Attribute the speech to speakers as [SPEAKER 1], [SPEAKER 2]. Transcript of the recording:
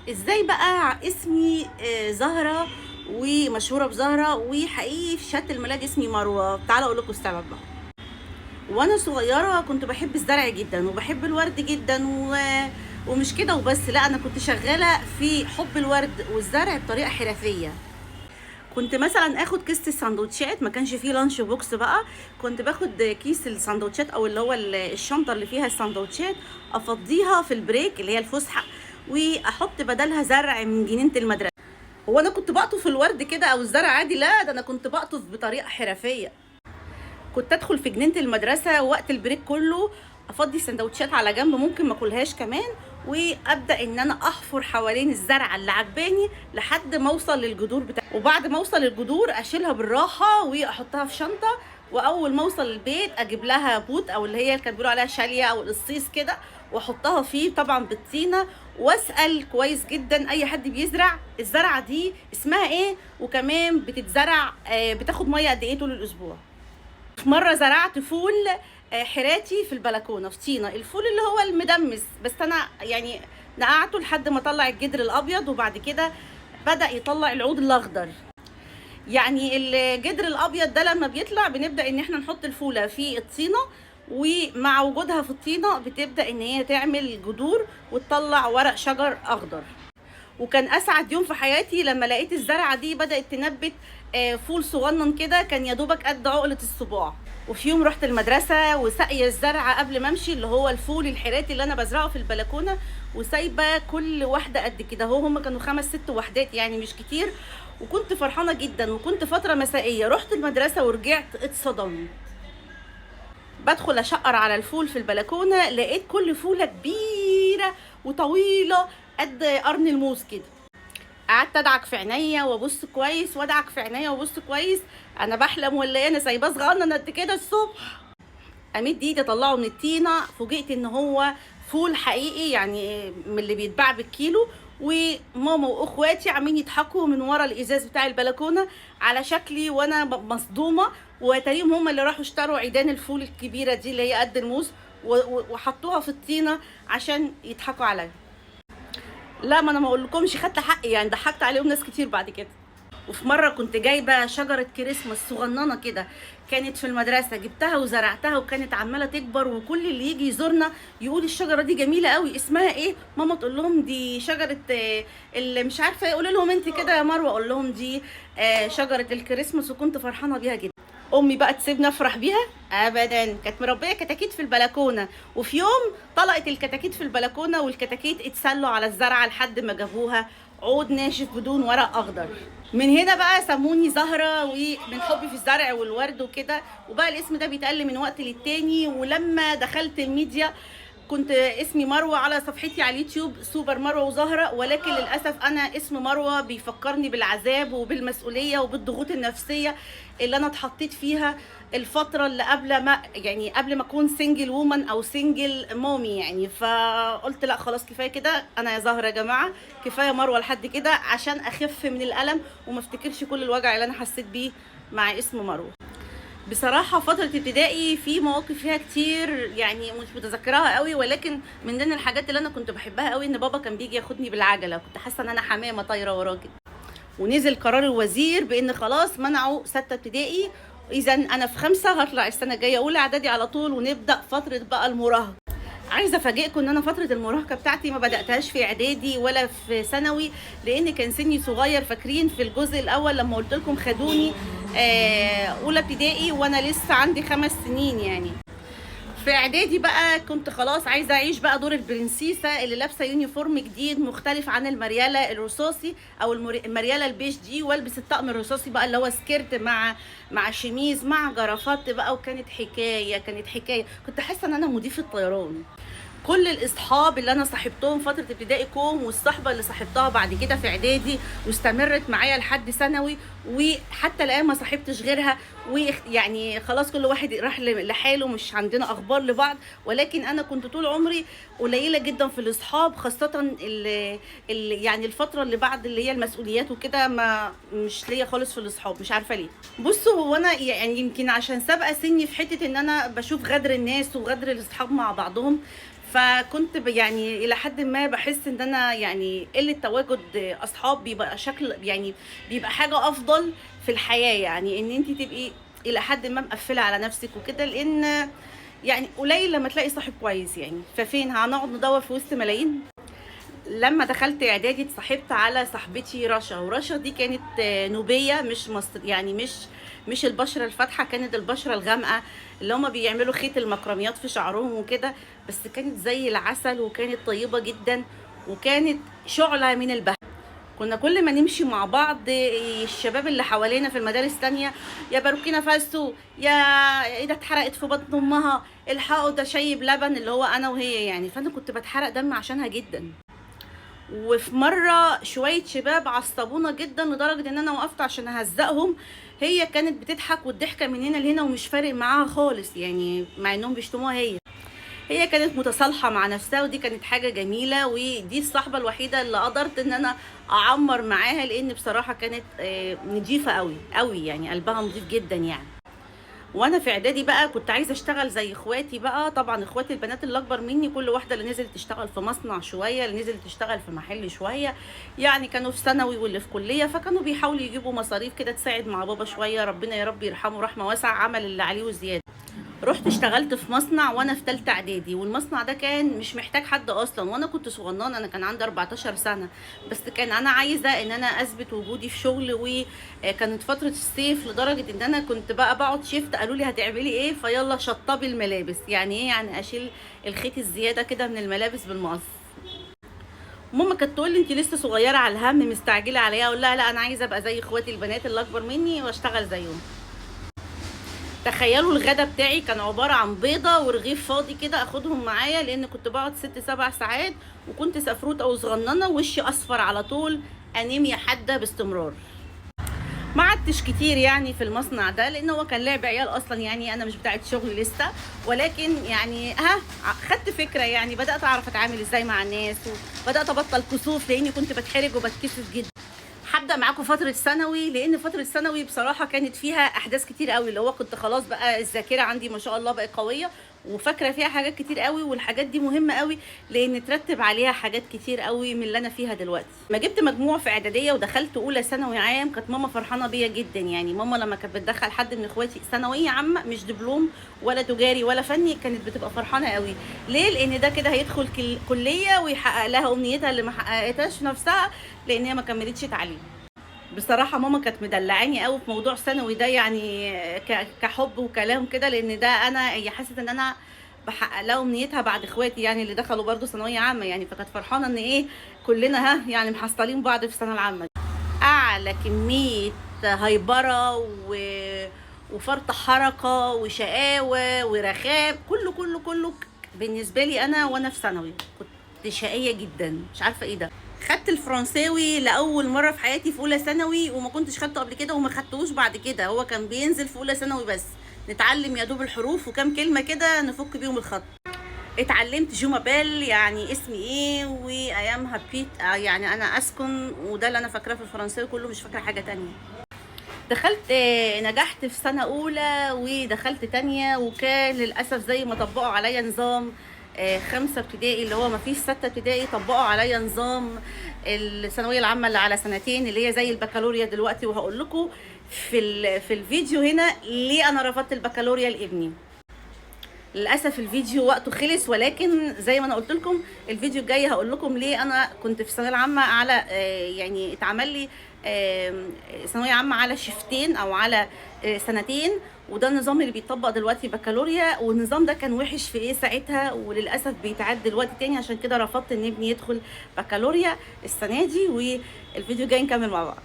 [SPEAKER 1] ازاي بقى اسمي زهرة ومشهورة بزهرة، وحقيقي في شهادة الميلاد اسمي مروة؟ تعالوا اقول لكم السبب بقى. وانا صغيرة كنت بحب الزرع جدا وبحب الورد جدا ومش كده وبس، لا انا كنت شغالة في حب الورد والزرع بطريقة حرفية. كنت مثلا اخد كيس السندوتشات، ما كانش فيه lunch box بقى، كنت باخد كيس السندوتشات او اللي هو الشنطة اللي فيها السندوتشات، افضيها في ال break اللي هي الفسحة، واحط بدلها زرع من جنينة المدرسة. هو انا كنت بقطف الورد كده او الزرع عادي؟ لا، ده انا كنت بقطف بطريقة حرفية. كنت ادخل في جنينة المدرسة وقت ال break كله، افضي السندوتشات على جنب، ممكن ما اكلهاش كمان، وابدا ان انا احفر حوالين الزرعه اللي عجباني لحد ما اوصل للجذور بتاعتي، وبعد ما اوصل للجذور اشيلها بالراحة واحطها في شنطه، واول ما اوصل البيت اجيب لها pot او اللي هي اللي كانوا بيقولوا عليها شاليه او القصيص كده، واحطها فيه طبعا بالطينه، واسال كويس جدا اي حد بيزرع الزرعه دي اسمها ايه، وكمان بتتزرع بتاخد مية قد ايه طول الاسبوع. في مرة زرعت فول حراتي في البلكونه في طينه، الفول اللي هو المدمس، بس انا يعني نقعته لحد ما طلع الجدر الابيض، وبعد كده بدا يطلع العود الاخضر. يعني الجدر الابيض ده لما بيطلع بنبدا ان احنا نحط الفوله في الطينه، ومع وجودها في الطينه بتبدا ان هي تعمل جذور وتطلع ورق شجر اخضر. وكان اسعد يوم في حياتي لما لقيت الزرعه دي بدات تنبت فول صغنن كده، كان يا دوبك قد عقله الصباع. وفي يوم رحت المدرسة وسقي الزرعه قبل ما امشي، اللي هو الفول الحراتي اللي انا بزرعه في البلكونه، وسايبه كل واحدة قد كده اهو، هم كانوا 5 6 وحدات يعني مش كتير، وكنت فرحانة جدا. وكنت فترة مسائية، رحت المدرسة ورجعت اتصدمت. بدخل اشقر على الفول في البلكونه، لقيت كل فوله كبيرة وطويلة قد قرن الموز كده. قعدت ادعك في عينيا وابص كويس، وادعك في عينيا وابص كويس، انا بحلم ولا ايه؟ انا سايباه صغنن قد كده الصبح. امد ايدي اطلعه من الطينه، فوجئت ان هو فول حقيقي، يعني من اللي بيتباع بالكيلو. وماما واخواتي عاملين يضحكوا من ورا الازاز بتاع البلكونه على شكلي وانا مصدومة، وتقريبا هم اللي راحوا اشتروا عيدان الفول الكبيرة دي اللي هي قد الموز وحطوها في الطينه عشان يضحكوا عليا. لا ما انا ما اقولكمش خدت حقي، يعني ضحكت عليهم ناس كتير بعد كده. وفي مرة كنت جايبه شجرة كريسماس صغننه كده، كانت في المدرسة، جبتها وزرعتها وكانت عماله تكبر، وكل اللي يجي يزورنا يقول الشجرة دي جميلة قوي، اسمها ايه؟ ماما تقول لهم دي شجرة اللي مش عارفه ايه، قولي لهم انت كده يا مروه، اقول لهم دي شجرة الكريسماس، وكنت فرحانة بيها جدا. امي بقى تسيبني افرح بيها؟ ابدا، كانت مربيه كتاكيت في البلكونه، وفي يوم طلقت الكتاكيت في البلكونه، والكتاكيت اتسلوا على الزرعه لحد ما جابوها عود ناشف بدون ورق اخضر. من هنا بقى سموني زهره، ومن حبي في الزرع والورد وكده، وبقى الاسم ده بيتقال من وقت للتاني. ولما دخلت الميديا كنت اسمي مروه على صفحتي على اليوتيوب سوبر مروه وزهرة، ولكن للاسف انا اسم مروه بيفكرني بالعذاب وبالمسؤوليه وبالضغوط النفسية اللي انا اتحطيت فيها الفترة اللي قبل ما، يعني قبل ما اكون single woman او single mommy يعني. فقلت لا خلاص كفاية كده، انا يا زهره يا جماعة كفاية مروه لحد كده، عشان اخف من الالم وما افتكرش كل الوجع اللي انا حسيت بيه مع اسم مروه. بصراحة فترة ابتدائي في مواقف فيها كتير يعني مش متذكراها قوي، ولكن من ضمن الحاجات اللي انا كنت بحبها قوي ان بابا كان بيجي ياخدني بالعجلة، كنت حاسة ان انا حمامة طايرة وراه كده. ونزل قرار الوزير بان خلاص منعوا 6 ابتدائي، اذا انا في 5 هطلع السنة الجاية اولى اعدادي على طول، ونبدأ فترة بقى المراهقة. عايزة افاجئكم ان انا فترة المراهقة بتاعتي ما بدأتهاش في اعدادي ولا في ثانوي، لان كان سني صغير. فاكرين في الجزء الاول لما قلت لكم خدوني اولى ابتدائي وانا لسه عندي 5 سنين يعني. في اعدادي بقى كنت خلاص عايزه اعيش بقى دور البرنسيسه اللي لابسه uniform جديد مختلف عن المرياله الرصاصي او المرياله البيج دي، والبس الطقم الرصاصي بقى اللي هو skirt مع شميز مع جرافات بقى، وكانت حكاية، كانت حكاية. كنت حاسه ان انا مضيفه الطيران. كل الاصحاب اللي انا صاحبتهم فترة ابتدائي كوم، والصحبه اللي صاحبتها بعد كده في اعدادي واستمرت معايا لحد ثانوي، وحتى الان ما صاحبتش غيرها، ويعني خلاص كل واحد راح لحاله، مش عندنا اخبار لبعض. ولكن انا كنت طول عمري قليله جدا في الاصحاب، خاصة الفترة اللي بعد اللي هي المسؤوليات وكده، ما مش ليا خالص في الاصحاب، مش عارفه ليه. هو انا يمكن عشان سابقه سني في حتة ان انا بشوف غدر الناس وغدر الاصحاب مع بعضهم، فكنت يعني الى حد ما بحس ان انا يعني قلة تواجد اصحاب بيبقى شكل، يعني بيبقى حاجة افضل في الحياة، يعني ان انت تبقي الى حد ما مقفلة على نفسك وكده، لان يعني قليل لما تلاقي صاحب كويس يعني، ففين هنقعد ندور في وسط ملايين. لما دخلت اعدادي اتصاحبت على صاحبتي رشا، ورشا دي كانت نوبيه مش مصر، يعني مش البشرة الفاتحة، كانت البشرة الغامقه اللي هما بيعملوا خيط المكرميات في شعرهم وكده، بس كانت زي العسل وكانت طيبة جدا وكانت شعله من البهجة. كنا كل ما نمشي مع بعض الشباب اللي حوالينا في المدارس التانية، يا بوركينا فاسو، يا ايه ده اتحرقت في بطن امها، الحقوا ده شاي بلبن، اللي هو انا وهي يعني. فانا كنت بتحرق دم عشانها جدا. وفي مرة شوية شباب عصبونا جدا لدرجة ان انا وقفت عشان اهزقهم، هي كانت بتضحك والضحكة من هنا لهنا ومش فارق معاها خالص يعني، مع انهم بيشتموها. هي كانت متصالحة مع نفسها، ودي كانت حاجة جميلة، ودي الصاحبة الوحيدة اللي قدرت ان انا اعمر معاها، لان بصراحة كانت نضيفة قوي قوي يعني، قلبها نضيف جدا يعني. وانا في اعدادي بقى كنت عايزه اشتغل زي اخواتي بقى، طبعا اخواتي البنات اللي اكبر مني كل واحدة اللي نزلت تشتغل في مصنع شوية، اللي نزلت تشتغل في محل شوية، يعني كانوا في ثانوي واللي في كليه، فكانوا بيحاولوا يجيبوا مصاريف كده تساعد مع بابا شوية، ربنا يا رب يرحمه رحمه واسعة، عمل اللي عليه وزيادة. رحت اشتغلت في مصنع وانا في ثالثة اعدادي، والمصنع ده كان مش محتاج حد اصلا، وانا كنت صغننه، انا كان عندي 14 سنة، بس كان انا عايزه ان انا اثبت وجودي في شغل، وكانت فترة الصيف لدرجة ان انا كنت بقى بقعد شيفت، قالوا لي هتعملي ايه، فيلا شطبي الملابس، يعني ايه يعني اشيل الخيط الزيادة كده من الملابس بالمقص. ماما كانت تقول لي انت لسه صغيرة على الهم، مستعجلة عليا، اقول لها لا انا عايزه ابقى زي اخواتي البنات اللي اكبر مني واشتغل زيهم. تخيلوا الغدا بتاعي كان عبارة عن بيضة ورغيف فاضي كده اخدهم معايا، لان كنت بقعد 6-7 ساعات، وكنت سفروت او صغننة، وشي اصفر على طول، انيميا حادة باستمرار. ما قعدتش كتير يعني في المصنع ده، لان هو كان لعب عيال اصلا، يعني انا مش بتاعت شغل لسه، ولكن يعني خدت فكرة، يعني بدأت اعرف اتعامل ازاي مع الناس، وبدأت ابطل كسوف لاني كنت بتحرج وبتكسف جدا. هبدأ معاكم فترة ثانوي، لأن فترة ثانوي بصراحة كانت فيها أحداث كتير قوي، اللي هو كنت خلاص بقى الذاكرة عندي ما شاء الله بقت قوية، وفاكرة فيها حاجات كتير قوي، والحاجات دي مهمة قوي لأن ترتب عليها حاجات كتير قوي من اللي أنا فيها دلوقتي. ما جبت مجموع في إعدادية ودخلت أولى ثانوي عام، كانت ماما فرحانة بيا جدا، يعني ماما لما كانت بتدخل حد من إخواتي ثانوية عامة مش دبلوم ولا تجاري ولا فني كانت بتبقى فرحانة قوي. ليه؟ لأن ده كده هيدخل كلية ويحقق لها أمنيتها اللي ما حققتهاش في نفسها، لأن هي ما كملتش تعليم. بصراحة ماما كانت مدلعاني قوي في موضوع ثانوي ده، يعني كحب وكلام كده، لأن ده أنا هي حست إن أنا بحقق لها أمنيتها بعد إخواتي يعني اللي دخلوا برضو ثانوية عامة، يعني فكانت فرحانة إن إيه كلنا يعني محصلين بعض في الثانوية العامة. أعلى كمية هايبرة وفرط حركة وشقاوة ورخام، كله كله كله بالنسبة لي أنا وأنا في ثانوي كنت شقية جدا، مش عارفة إيه ده. خدت الفرنساوي لأول مرة في حياتي في أولى ثانوي، وما كنتش خدته قبل كده وما خدتهوش بعد كده، هو كان بينزل في أولى ثانوي بس، نتعلم يا دوب الحروف وكام كلمة كده نفك بيهم الخط. اتعلمت je m'appelle يعني اسمي ايه، و I am habite يعني انا اسكن، وده اللي انا فاكراه في الفرنساوي كله، مش فاكره حاجة تانية. نجحت في سنة اولى ودخلت تانية، وكان للاسف زي ما طبقوا عليا نظام 5 ابتدائي اللي هو ما فيش 6 ابتدائي، طبقوا عليا نظام الثانوية العامة اللي على سنتين اللي هي زي البكالوريا دلوقتي، وهقول لكم في الفيديو هنا ليه انا رفضت البكالوريا لابني. للاسف الفيديو وقته خلص، ولكن زي ما انا قلت لكم الفيديو الجاي هقول لكم ليه انا كنت في الثانوية العامة على، يعني اتعمل لي، ثانوية عامة على شيفتين او على، سنتين، وده النظام اللي بيطبق دلوقتي بكالوريا، والنظام ده كان وحش في ايه ساعتها، وللاسف بيتعاد دلوقتي تاني، عشان كده رفضت ان ابني يدخل بكالوريا السنة دي. والفيديو الجاي نكمل مع بعض.